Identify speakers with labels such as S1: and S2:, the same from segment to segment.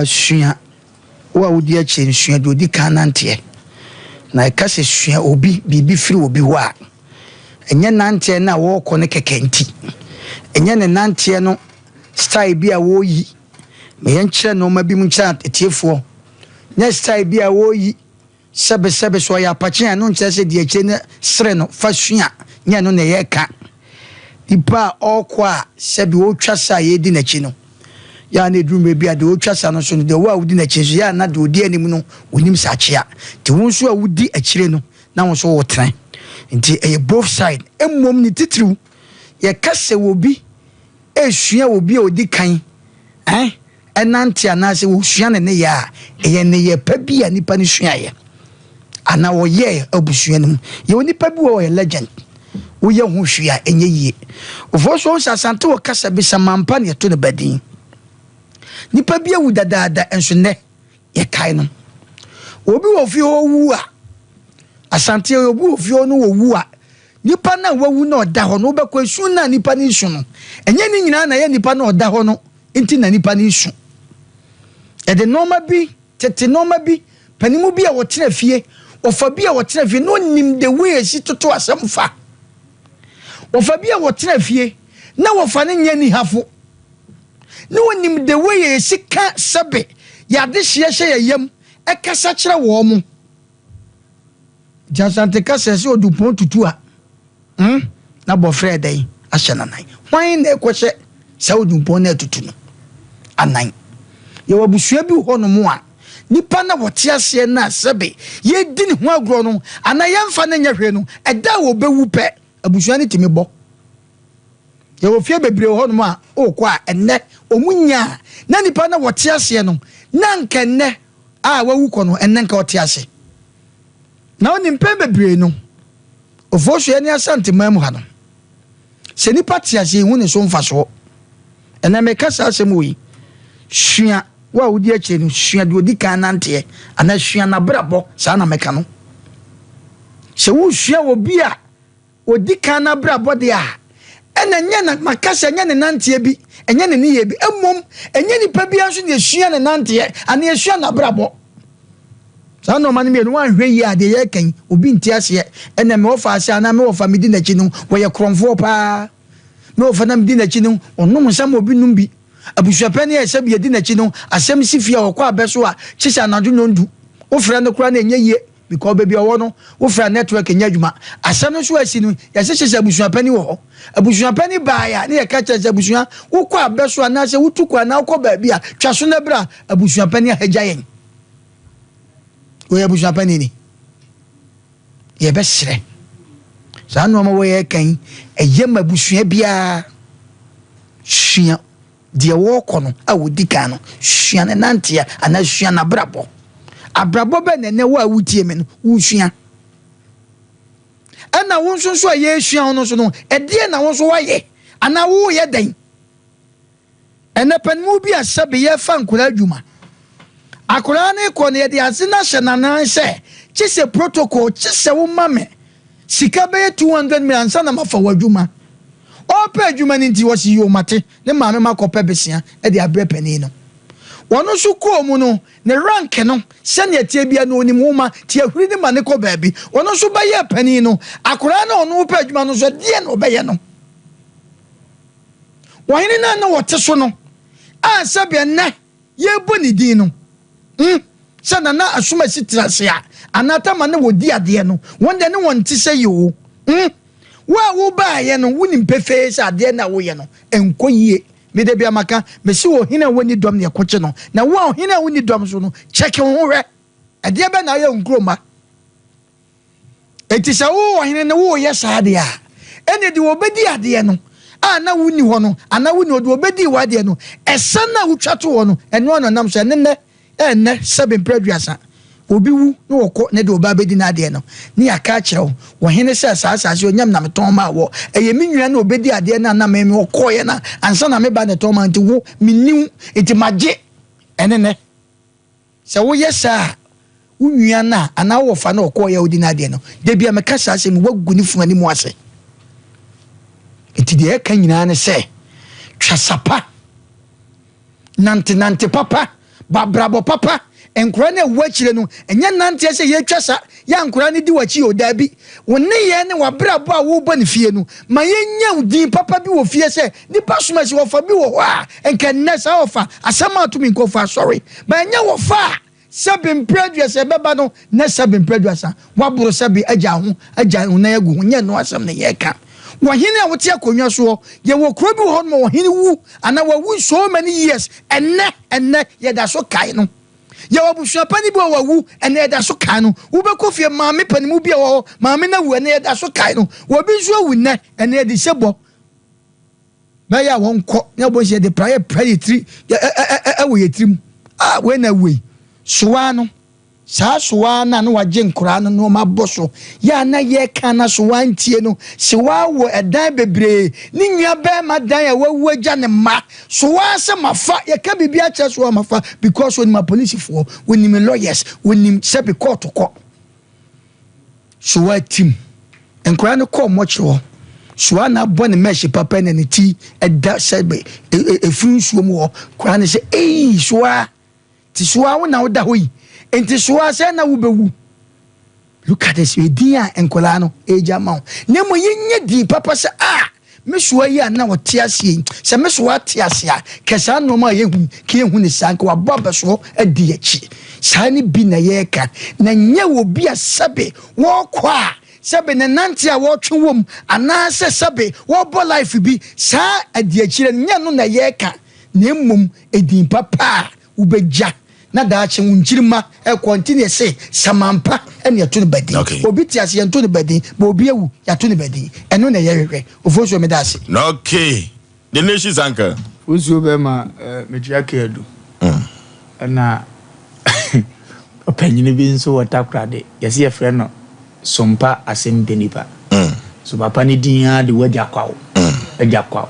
S1: Sua wo a wodi akyire no, sua deɛ ɔdi kan nanteɛ. Na ɛka sɛ sua obi biribi firi obi hɔ a, ɛnyɛ nanteɛ no a wɔrekɔ no kɛkɛ nti. Ɛnyɛ ne nanteɛ no style bi a wɔreyi. Ma yɛnkyerɛ nneɛma bi mu nkyerɛ atiefoɔ. Nyɛ style bi a wɔreyi. Sɛbesɛbe, sɛ ɔyɛ apakye a, ɛno nkyerɛ sɛ di akyire no sere no fa sua, nyɛ ɛno na ɛyɛ ka. Nipa a ɔrekɔ a sɛbe ɔretwa sa a yɛredi n'akyi no, yɛ a na ɛduru mmerɛ bi a deɛ ɔretwa sa no nso no, deɛ wo a wodi n'akyi nso, yɛ a na deɛ ɔdi anim no, ɔnim sɛ akyea. Nti wo nso a wodi akyire no, na wo nso wotene. Nti ɛyɛ both side. Mmom ne titiriw, yɛka sɛ obi resua obi a ɔdi kan eh, nante anaasɛ wɔsua ne nneyɛɛ a, ɛyɛ nneyɛɛ pa bi a nipa no suaeɛ anaa wɔyɛɛ abusua no mu. Yɛwɔ nipa bi wɔ ɔyɛ legend, woyɛ ho hwee a ɛnyɛ yie. Ofoɔ so sɛ Asante wɔ kasa bi samampa na yɛto no badin. Nipa bi awu dadaada nso nnɛ yɛkae no. Obi wɔ fie hɔ wu a, Asante obi wɔ fie hɔ no wɔwu a, nipa no a wawu na ɔda hɔ no wobɛkɔ esu no a nipa no resu no, ɛnyɛ ne nyinaa na ɛyɛ nipa no a ɔda hɔ no nti na nipa no resu. Yɛde nneɛma bi, tete nneɛma bi, panimu bi a wɔtena fie, wɔfa bi a wɔtena fie na onim the way esi toto asɛm fa. Wɔfa bi a wɔtena fie na wɔfa no nyɛ nihafo. Na onim the way esi ka sɛbe yɛade hyeɛ hyɛ yɛ yam ɛkasa kyerɛ wɔn mo. Nti Asante kasa sɛ odupɔn tutu a, Hmm? Na bɔfrɛ dɛn ahyɛ n'anan? Hwan na ɛkɔhyɛ saa odumpɔn no atutu no anan? Yɛwɔ abusua bi wɔ hɔnom a, nipa no a wɔte aseɛ no a sɛbe yɛredi ne ho agorɔ no anaa yɛmfa no nyɛ hwee no, ɛda a wɔbɛwu pɛ, abusua no tumi bɔ. Yɛwɔ fie bebree wɔ hɔnom a wokɔ a ɛnnɛ wɔn nya a na nipa no a wɔte aseɛ no na anka ɛnnɛ a wawu kɔ no ɛnnɛ nka ɔte ase. Na wonim mpɛn bebree no, Ofosuo ne Asanteman mu ha no, sɛ nipa te ase yɛhu ne so mfasoɔ. Ɛnɛ meka saa asɛm wei, sua wo a wodi akyire no, sua deɛ ɔdi kan nanteɛ anaa sua n'abrabɔ, saa na mɛka no. Sɛ wosua obi a ɔdi kan n'abrabɔ deɛ a, ɛna ɛnyɛ na maka sɛ ɛnyɛ ne nanteɛ bi, ɛnyɛ ne nneyɛɛ bi, mmom ɛnyɛ nipa biara nso na ɛsua ne nanteɛ anaa ɛsua n'abrabɔ. Saa nnoɔma no mmienu, woanhwɛ yie a, deɛ yɛreka yi, obi nte aseɛ. Ɛnna me wɔfa ase anaa me wɔfa medi n'akyi no, wɔyɛ korɔmfoɔ paa. Me wɔfa na medi n'akyi no, ɔnom nsa ma obi nom bi. Abusuapanin a ɛsɛ bi yɛdi n'akyi no, asɛm si fie a ɔkɔ abɛ so a, kye sɛ anadwo nnɔndu. Wofrɛ no koraa na ɛnyɛ yie because baabi a ɔwɔ no, wofrɛ a network nyɛ adwuma. Asɛm no nso a asi no, yɛse kye sɛ abusuapanin wɔ hɔ. Abusuapanin baeɛ a, ne yɛka kyerɛ sɛ abusua, wokɔ abɛ so anaasɛ wotu kwan anaa wokɔ baabi a, twa so na bra. Abusuapanin ahagya yɛn. Wɔyɛ abusuapanin ni. Yɛbɛsrɛ. Saa nneɛma wɔ yɛ kan ɛyɛ ma abusua biara sua deɛ wɔrekɔ no a wɔdi kan no sua ne nanteɛ anaa sua n'abrabɔ. Abrabɔ bɛn na ɛnɛ wo a wotie me no wosua. Ɛna wo nso nso a yɛresua wo no nso no ɛdeɛ na wo nso woayɛ anaa woyɛ dɛn? Ɛnɛ panimu bi a sɛbe yɛfa nkwadaa adwuma. Akwadaa no rekɔ no yɛde adze no ahyɛ n'anan sɛ kye sɛ protocol kye sɛ woma me sika bɛyɛ 200 million ansa na mafa w'adwuma. Ɔrepɛ adwuma no nti ɔse yoo mate ne maame ma kɔpɛ besea de abrɛ panin no. Ɔno nso kɔɔ mu no ne rank no sɛnea ɛteɛ biara no ɔnim nwoma nti ahuri no ma no kɔ baabi. Ɔno nso bɛyɛɛ panin no akwadaa no a ɔno repɛ adwuma no nso ɛdeɛn na ɔbɛyɛ no? Ɔhene no a na ɔte so no a sɛdeɛ nnɛ yɛrebɔ ne din no, hmm, sɛ Nana Asomasi tena ase a, anaa Tama na wɔdi adeɛ no, wɔn deɛ ne wɔn nte sɛ yi o. Hmm, wo a wobaeɛ no, wonim pefee sɛ adeɛ no a woyɛ no, ɛnkɔ yie. Me da biara maka, mese ɔhene a wɔnni dɔm na yɛkɔkye no, na wo a ɔhene a wonni dɔm nso no, kyɛke wo ho hwɛ. Ɛdeɛ bɛn na ayɛ wo nkuromma? Enti sɛ wo ɔhene no woreyɛ saa deɛ a, ɛnneɛ deɛ ɔbɛdi adeɛ no a na wonni hɔ no, anaa wonni hɔ, deɛ ɔbɛdii w'adeɛ no, ɛsa no a wotwa to hɔ no, ɛno ara na ɔnam so. Ɛne nnɛ, ɛnnɛ, sɛbe mprɛ aduasa, obi wu na ɔkɔ na deɛ ɔba abɛdi n'adeɛ no, ne yɛaka akyerɛ wo, ɔhene sɛ saa asase yi, ɔnyɛ me na metɔn maa wɔ, ɛyɛ me nua na ɔbɛdi adeɛ no a na me, me ɔkɔeɛ no ansa na meba na ɛtɔn maa nti wo, menni wo, nti magye. Ɛne nnɛ. Sɛ woyɛ saa a, wo nua no a anaa wo wɔfa no a ɔkɔeɛ a ɔdi n'adeɛ no, da bi a meka saa asɛm yi, woagu ne funu anim ase. Enti deɛ ɛka nyinaa ne sɛ, twa sa pa, nantenante papa. Bɔ abrabɔ papa. Nkwadaa no a ɛwɔ akyire no, ɛnyɛ nanteɛ sɛ yɛtwa sa, yɛ a nkwadaa no di w'akyi o, daabi. Wo nneyɛɛ ne w'abrabɔ a worebɔ no fie no, ma yɛnya wo din papa bi wɔ fie sɛ nnipa som asi ɔfa bi wɔ hɔ a, nka nnɛ saa ɔfa, asɛm ato me nkurɔfoɔ asɔre. But ɛnyɛ ɔfa a sɛbe mprɛ aduasa ɛbɛba no, na sɛbe mprɛ aduasa woaboro sɛbe agya ho, agya wo nan agu ho, nyɛ ɛno asɛm na yɛreka. Ɔhene a wote akonnwa soɔ, yɛwɔ kuro bi wɔ hɔ nom a ɔhene wu anaa wawu so many years, ɛnnɛ, ɛnnɛ yɛda so kae no. Yɛwɔ abusua panin bi wɔ wawu, ɛnnɛ yɛda so kae no. Wobɛkɔ fie, maame panimu bi a wɔ hɔ, maame no awu, ɛnnɛ yɛda so kae no. Obi nso awu nnɛ, ɛnnɛ yɛde hyɛ bɔ. Bɛyɛ a wɔnkɔ, na yɛbɔ nhyɛ yɛde pra yɛpra yɛ tiri, ɛwɔ yɛ tirim. Ah, wei na awu yi. Soa no. Saa Sowaa no a na wagye nkoraa no nnoɔma abɔ so yɛ a na yɛka na Sowaa ntie no, Sewaa wɔ ɛdan bebree, ne nua barima dan a wawu agya ne mma, Sowaa sɛ mafa, yɛka biribi akyerɛ Sowaa mafa because onim apolisifoɔ, onim lawyers, onim sɛbe kɔɔto kɔ. Sowaa tim. Nkoraa no kɔɔ mɔkyere hɔ, Sowaa na abɔ ne mesh papa na ne ti da sɛbe efunu nsuo mu hɔ, nkoraa no sɛ eii Sowaa. Nti soa wo na woda hɔ yi. Nti soa sɛ na wobɛwu. Look at this, edin a nkwadaa no ɛregya ama wo. Na mmom yɛnyɛ din papa sɛ ah, me soa yi a na ɔte aseɛ yi, sɛ me soa te ase a, kɛ saa nneɛma a yɛhu yi, kɛ yɛhu ne saa, nka wabɔ abɛsoɔ adi akyi. Saa ne bi na yɛreka. Na nyɛ obi a sɛbe wɔrekɔ a, sɛbe ne nante a wɔretwe wom, anaasɛ sɛbe wɔrebɔ life bi, saa adi akyire no, nyɛ no na yɛreka. Na mmom edin papa a wobɛgya na daakye wo nkyirimma ɛkɔ nti na yɛse samampa ɛna yɛto no badin.
S2: Okay.
S1: Obi te ase yɛnto no badin, but obi awu yɛato no badin. Ɛno na yɛhwehwɛ. Ofosuo meda ase.
S2: Okay. The nation's uncle.
S3: Ofosuo bɛma eh, metua keadu. Ɛna ɔpanyini bi nso wɔ Takoradi, yɛse yɛfrɛ no Sompa asɛm pɛ nipa. So papa ne din ara de wagya kwaw. Agya kwaw.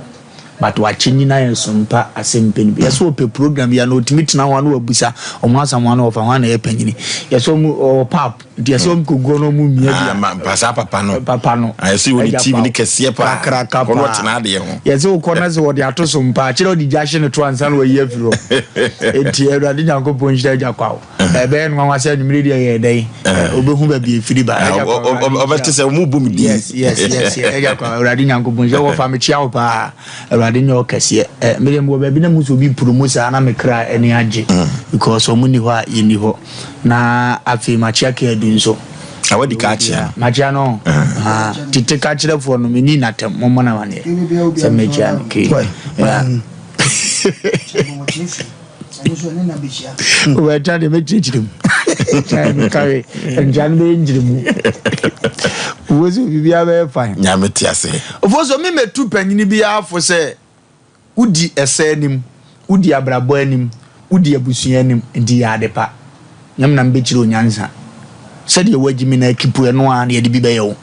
S3: But wakye nyina yɛ sompa asɛm pɛ nipa. Yɛsɛ ɔpɛ program bi a na ɔtumi tena hɔ a na wabusa ɔmo asam hɔ a na ɔfa hɔ a na ɛyɛ panyini. Yɛsɛ ɔmo ɔwɔ pap nti yɛsɛ ɔmo kɔguo na ɔmo mia bi a.
S2: Ah, ma saa papa no.
S3: Papa no.
S2: Ah, yɛsɛ wɔ ne TV ne kɛseɛ paa.
S3: Kakraka
S2: paa.
S3: Ɔno
S2: ɔtena adeɛ ho.
S3: Yɛsɛ wokɔ na sɛ wɔde ato so mpa akyerɛ ɔde gya hye ne to ansa na wayi afiri hɔ. Nti Awurade Nyankopɔn nhyira agya kwaw. Ɛbɛyɛ no nwanwa sɛ anwummere deɛ yɛyɛ dɛn wobɛhu baabi ɛfiri ba.
S2: Ɔbɛte sɛ ɔmo bom din.
S3: Yes yes yes ɛgya kwa Awurade Nyankopɔn sɛ wɔfa mekyia wo paa Awurade nyɛ ɔkɛseɛ. Medeɛ mewɔ baabi na mu sɛ obi promo saa na me kra ani agye because ɔmo nni hɔ a yɛnni hɔ na afei makyia Kadu nso.
S2: Na wadi ka akyea.
S3: Makyia no tete ka kyerɛfoɔ no menni n'atɛm mommɔ no amaneɛ sɛ mekyia no kei. Wobɛtra deɛ mɛkyerɛkyerɛ mu mekare ntra no bɛyɛ nkyerɛ mu wo so biribiara bɛyɛ fine.
S2: Nyame te ase.
S3: Ofo so me mɛtu panyini biara fo sɛ wodi ɛsɛ anim, wodi abrabɔ anim, wodi abusua anim nti yɛ ade pa. Nyame na mebɛkyerɛ wo nyansa. Sɛdeɛ woagyi me no akipu ɛno ara na yɛde bi bɛyɛ wo.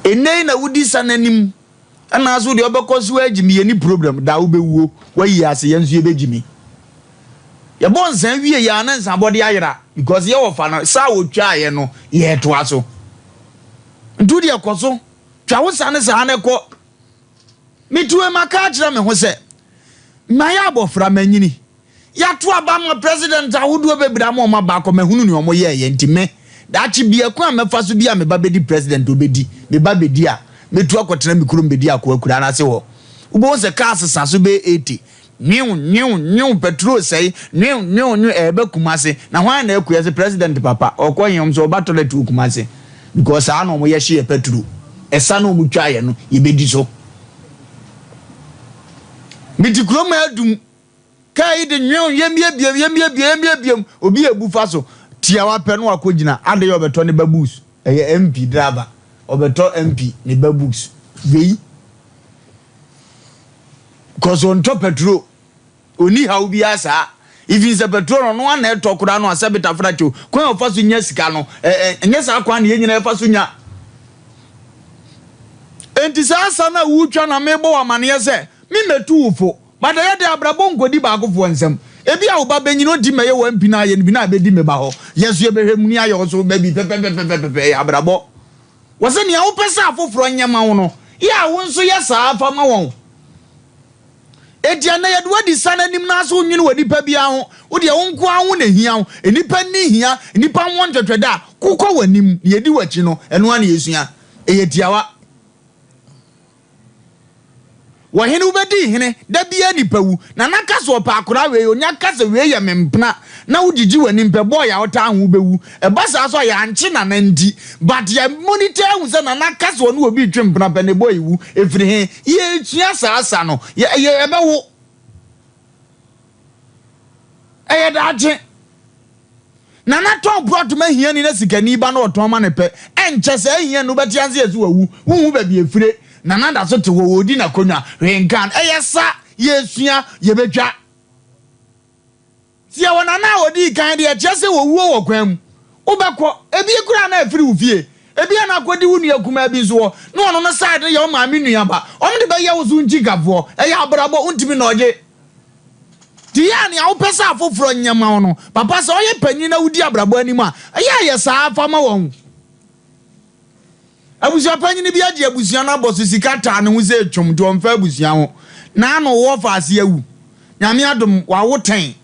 S3: Ɛnnɛ yi na wodi sa no anim. Ɛna so deɛ ɔbɛkɔ so agyimi yɛ ni problem da wobɛwuo wayi ase yɛn nso yɛbɛgyimi. Yɛbɔ nsa wie yɛ a na nsabɔde ayera because yɛ wɔfa no saa wɔtwaeɛ no yɛtoa so. Nti wodeɛ kɔ so twa wo sa no saa na kɔ. Metue maka akyerɛ me ho sɛ mayɛ abɔfra manyini. Yɛato aba ama president ahodoɔ bebree ama wɔn aba akɔ, mahunu nea wɔn yɛɛyɛ nti me, daakye bia kwan a mɛfa so bi a me ba bɛdi president ɔbɛdi, me ba bɛdi a, mɛtu akɔtena me kurom bɛdi akoa akuraa no ase hɔ. Wobɛhu sɛ car sesa so bɛyɛ 80, nwew nwew nwew petrol sɛe, nwew nwew nwew ɛɛba Kumase, na hwan na ɛkɔ yɛse president papa, ɔkɔ he, wɔn sɛ ɔba toilet wɔ Kumase, because saa na wɔn yɛ hye yɛ petrol, ɛsa na wɔn twaeɛ no yɛbɛdi so. Mete kurom adum. Kaa yi de nwew, yɛmmie biom, yɛmmie biom, yɛmmie biom. Obi a ebu fa so tiawa pɛ na wakɔgyina adeyɛ ɔbɛtɔ ne ba books. Ɛyɛ MP driver, ɔbɛtɔ MP ne ba books. Wei. Cause ɔntɔ petrol. Ɔnni haw biara saa. Even sɛ petrol no ɔno ara na ɛtɔ koraa no a sɛ betafra kyew. Kwan a ɔfa so nya sika no, ɛ ɛ ɛnyɛ saa kwan na yɛn nyinaa yɛfa so nya. Enti saa asa no a woretwa na mebɔ wo amaneɛ sɛ, memmɛtu wo fo. But ɛyɛ dɛ abrabɔ nkɔdi baakofoɔ nsam. Ebia wo ba bɛnyini ɔnti mmɛyɛ wo MP na ayɛ no bi na abɛdi me ba hɔ. Yɛ nso yɛbɛhwɛ mu ne ayɛ wo so ba bi pɛpɛpɛpɛpɛpɛ. Ɛyɛ abrabɔ. Wɔse nea wopɛ sɛ afoforɔ nyɛ ma wo no, yɛ a wo nso yɛ saa ara fa ma wɔn. Enti ɛnnɛ yɛde wo adi sa no anim na so wonnwene wɔ nipa biara ho, wo deɛ wo nko ara ho na ɛhia wo, nnipa nni hia, nnipa nwɔ ntwɛtwɛdɛ a, kokɔ w'anim, na yɛdi w'akyi no, ɛno ara na yɛsua. Ɛyɛ tiawa. Wɔ hene wobɛdii hene, da biara nipa wu, Nana ka sɛ ɔpɛ akoraa wei, onya ka sɛ wei yɛ me mpena, na wo gyigyi w'anim pɛ, boy a wotaa ho wobɛwu, ɛba saa nso a yɛankye Nana nti, but yɛ monitor ahu sɛ Nana ka sɛ ɔne obi retwe mpena pɛ ne boy wu, ɛfiri he? Yɛresua saa sa no, yɛ, yɛ, ɛbɛwo. Ɛyɛ daakye. Nana tɔn prɔt ma hiani na sikani ba na ɔtɔn ma no pɛ. Ɛnkyɛ saa hiani no wobɛte ase yɛ sɛ wawu. Wonhu baabi efire. Nana da so te hɔ, ɔredi n'akonnwa. Hwee nka no. Ɛyɛ sa. Yɛresua. Yɛbɛtwa. Sɛ yɛwɔ Nana a ɔdii kan deɛ, ɛkyerɛ sɛ owuo wɔ kwan mu. Wobɛkɔ. Ebi koraa na afiri wo fie. Ebi a na akɔdi wo nua kumaa bi nso hɔ. Na ɔno no side no yɛ wo maame nua ba. Wɔde bɛyɛ wo so nkyikafoɔ. Ɛyɛ abrabɔ. Wontumi nnɔgye. Nti yɛ a nea wopɛ sɛ afoforɔ nyɛ ma wo no, papa sɛ ɔyɛ panyin na wodi abrabɔ anim a, ɛyɛ a yɛ saa ara fa ma wɔn. Abusua panyin bi agye abusua no abɔ so sika taa ne ho sɛ etwom nti ɔmfa abusua ho. N'ano wɔ faase awu. Nyame adom, wawo tɛn.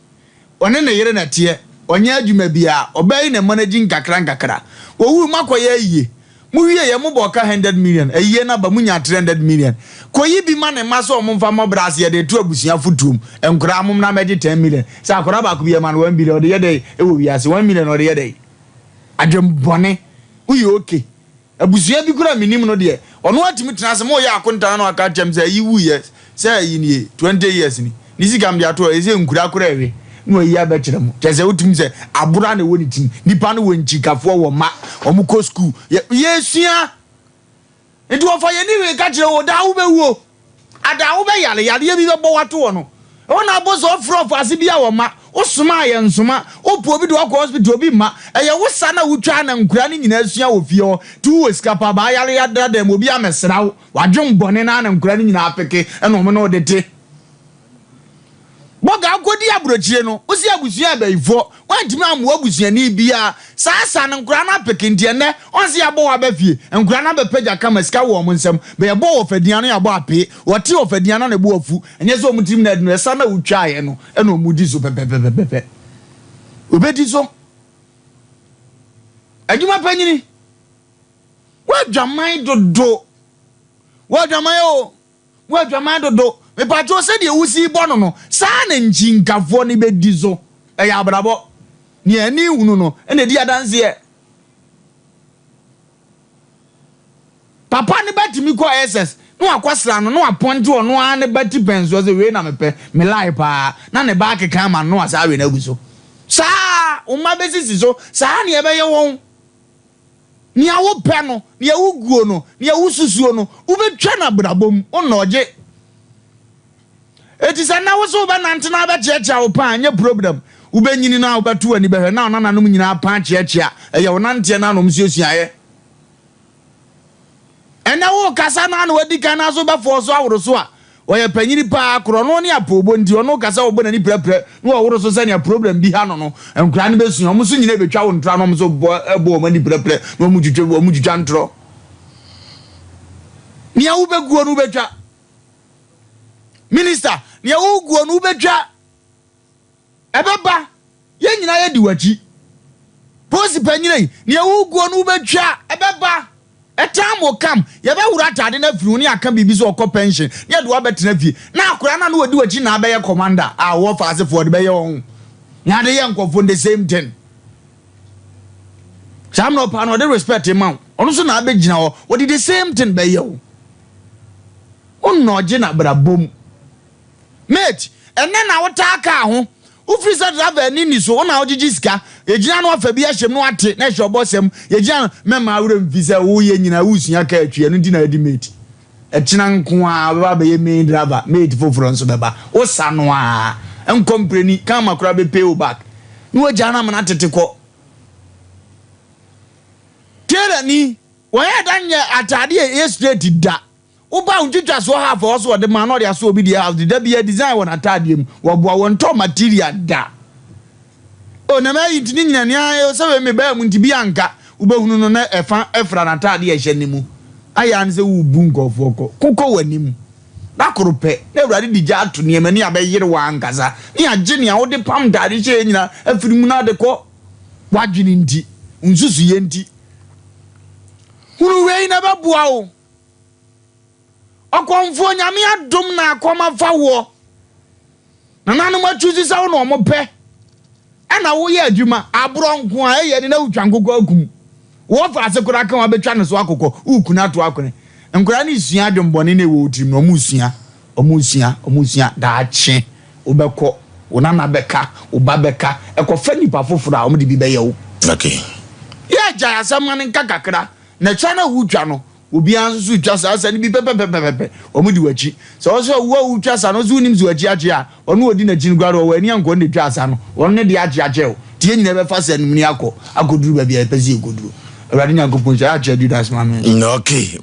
S3: Ɔne ne yere na ɛteɛ. Ɔnyɛ adwuma biara. Ɔbaa yi na ɛma no agyi nkakra nkakra. Wɔwui, moakɔyɛ ayie. Mowieɛ, mobɔɔ ka hundred million. Ayie no aba, monyaa 300 million. Kɔyi bi ma ne mma sɛ wɔmfa mmɔ bra ase, yɛde reto abusua fotoɔ mu. Nkoraa, mommra mmɛgye ten million. Sɛ akwadaa baako bi yɛma no one billion, ɔde yɛ dɛn wɔ wiase? One million ɔde yɛ dɛn? Adwemmɔne. Woyɛ okay. Abusua bi koraa a menim no deɛ, ɔno ara tumi tena ase, moyɛ akontaa na waka akyerɛ me sɛ ayi wuiɛ, sɛ ayi nie, 20 years ni, ne sika mede ato hɔ, ɛsɛ nkura koraa ɛwe, na wayi abɛkyerɛ mo. Kyerɛ sɛ wotumi sɛ abora na ɛwɔ ne tirim. Nipa no wɔ nkyikafoɔ, wɔ mma, wɔn kɔ sukuu, yɛ, yɛsua. Nti wɔfa yɛn ni hwee ka kyerɛ wo, daa wobɛwuo. Ada a wobɛyare, yareɛ bi bɛbɔ wo ato hɔ no, ɛhɔ na abɔ sɛ ɔfrɛ ɔfaase bi a wɔmma, wosoma a yɛnsoma, wopɛ obi de wo akɔ hospital obi mma, ɛyɛ wo sa na wotwa na nkoraa no nyinaa sua wɔ fie hɔ, nti wowɔ sika paa baa yare adra dan mu obi ammɛsra wo, w'adwen bɔne no ara na nkoraa no nyinaa peke ɛna wɔn ne wo de te. Bɔga wokɔdi aburokyire no, wosi abusua abayifoɔ, woantumi ammoa abusuani biara, saa sa no nkoraa no apeke nti ɛnnɛ ɔnse yɛabɔ wo aba fie, nkoraa no abɛpagya kama sika wɔ wɔn nsam, bɛ yɛbɔɔ wɔ fadin ano yɛabɔ apee, wɔtee wɔ fadin ano na ɛbo afu, ɛnyɛ sɛ wɔn tirim na adu no, ɛsa no a wotwaaeɛ no ɛna wɔn di so pɛpɛpɛpɛpɛ, wɔbɛdi so. Adwuma panyini, woadwaman dodo, woadwaman o. Wo adwaman dodo. Mepakyɛw sɛdeɛ wosi bɔ no no saa na nkyinkafoɔ no bɛdi so. Ɛyɛ abrabɔ. Nea ani hunu no na ɛdi adanseɛ. Papa no ba tumi kɔ SS na wakɔsra no na wapɔnkye ɔno ara ne ba ti pɛn soɔ sɛ wei na mepɛ, me lie paa, na ne ba akeka ama no na wasan awe no agu so. Saa wo mma bɛsisi so, saa na ɛbɛyɛ wɔn. Nea wopɛ no, nea woguo no, nea wosusuo no, wobɛtwa no abrabɔ mu, wonnɔɔgye. Enti sɛ nnɛ wo se wobɛnante na wobɛkyeakyea wo paa, nyɛ problem. Wobɛnyini no a wobɛto w'ani bɛhwɛ na wo nananom nyinaa paa kyeakyea. Ɛyɛ wo nanteɛ no a na wɔn suasuaeɛ. Ɛnnɛ worekasa no a na wadi kan na so wobɛfɔɔ so aworo so a, ɔyɛ panyini paa, korɔno ne apoobɔ nti ɔno rekasa a ɔbɔ n'ani prɛprɛ na ɔworo so sɛnea problem bi ha no no, nkwadaa no bɛsua, wɔn nso nyina bɛtwa wo ntorɔ na wɔn nso bɔ bɔ wɔn ani prɛprɛ na wɔn twitwa wɔn twitwa ntorɔ. Nea wobɛguo no wobɛtwa. Minister, nea woguo no wobɛtwa. Ɛbɛba, yɛn nyinaa yɛdi w'akyi. Posi panyina yi, nea woguo no wobɛtwa, ɛbɛba. A time will come, yɛbɛworo ataade no afiri ho ne yɛaka biribi sɛ ɔkɔ pension ne yɛde wo abɛtena fie. Na akwadaa no a na ɔdi w'akyi na abɛyɛ commander a ɔwɔ faasefoɔ de bɛyɛ wɔn ho. Na ade yɛ nkurɔfoɔ no the same thing. Saa mmerɛ ɔpaa no ɔde respect ma wo, ɔno nso na abɛgyina hɔ, ɔde the same thing bɛyɛ wo. Wonnɔgye no abrabɔ mu. Mate, ɛnnɛ na wotaa kaa ho. Wofiri sɛ driver ani nni so, wo na wogyegye sika. Yɛgyina no afa bi ahyɛ mu na wate na ɛhyɛ ɔbɔsɛm. Yɛgyina no, mɛmma wo werɛ mfi sɛ woyɛ nyinaa woresua kaa twi, ɛno nti na adi mate. Ɛkyena nko ara wobɛba abɛyɛ main driver, mate foforɔ nso bɛba. Wosa no ara, nkɔ mpreni, karma koraa bɛ pay wo back. Na wagyaa no ama no atete kɔ. Tailor ni, wɔnyɛ da nyɛ ataade a ɛyɛ straight da. Woba wo ntwitwasoɔ half a ɔwɔ so ɔde ma na ɔde asɔ obi deɛ half de da biara design wɔ n'ataadeɛ mu wɔboa wɔntɔ material da o na mayi nti ne nyina nea sɛ wei mebaa mu nti bi anka wobɛhunu no na ɛfa ɛfra n'ataadeɛ ɛhyɛ ne mu ayɛ ane sɛ wobu nkurɔfoɔ kɔ kokɔ w'anim. Da koro pɛ, na Awurade de gya ato nneɛma ani abɛyere w'ankasa, ne agye nea wode pam ntade hyɛɛ nyinaa afiri mu na ade kɔ. W'adwene nti, wo nsusuiɛ nti. Hunu wei na ɛbɛboa wo. Ɔkɔmfoɔ, Nyame adom na akɔm afa woɔ. Nananom atusi sɛ wo na wɔn pɛ. Ɛna woyɛ adwuma, aborɔ nko a ɛyɛ ne na wotwa nkokɔ akum. Wɔfa ase koraa ka wabɛtwa ne so akokɔ, woku no ato akone. Nkwadaa no resua adwemmɔne na ɛwɔ wo tirim no, wɔn resua, wɔn resua, wɔn resua. Daakye wobɛkɔ, wo nana bɛka, wo ba bɛka, ɛkɔfa nipa foforɔ a wɔde bi bɛyɛ wo.
S2: Okay.
S3: Yɛ gyae asɛm ma no nka kakra, na twa no a wotwa no, Obiara nso so twa saa sa no bi pɛpɛpɛpɛpɛ. Wɔdi w'akyi. Sɛ ɔsɛ wo a wotwa sa no nso wonim sɛ w'akyi akye a, ɔno a ɔdi n'akyi no koraa deɛ ɔwɔ ani anka ɔno na ɛtwaa sa no. Ɔno ne deɛ akye akyɛ wo. Nti yɛn nyinaa bɛfa sa no mu na yɛakɔ akɔduru baabi a yɛpɛ sɛ yɛkɔduru. Awurade Nyankopɔn nhyira. Akyɛ Judas ma me.
S2: Okay.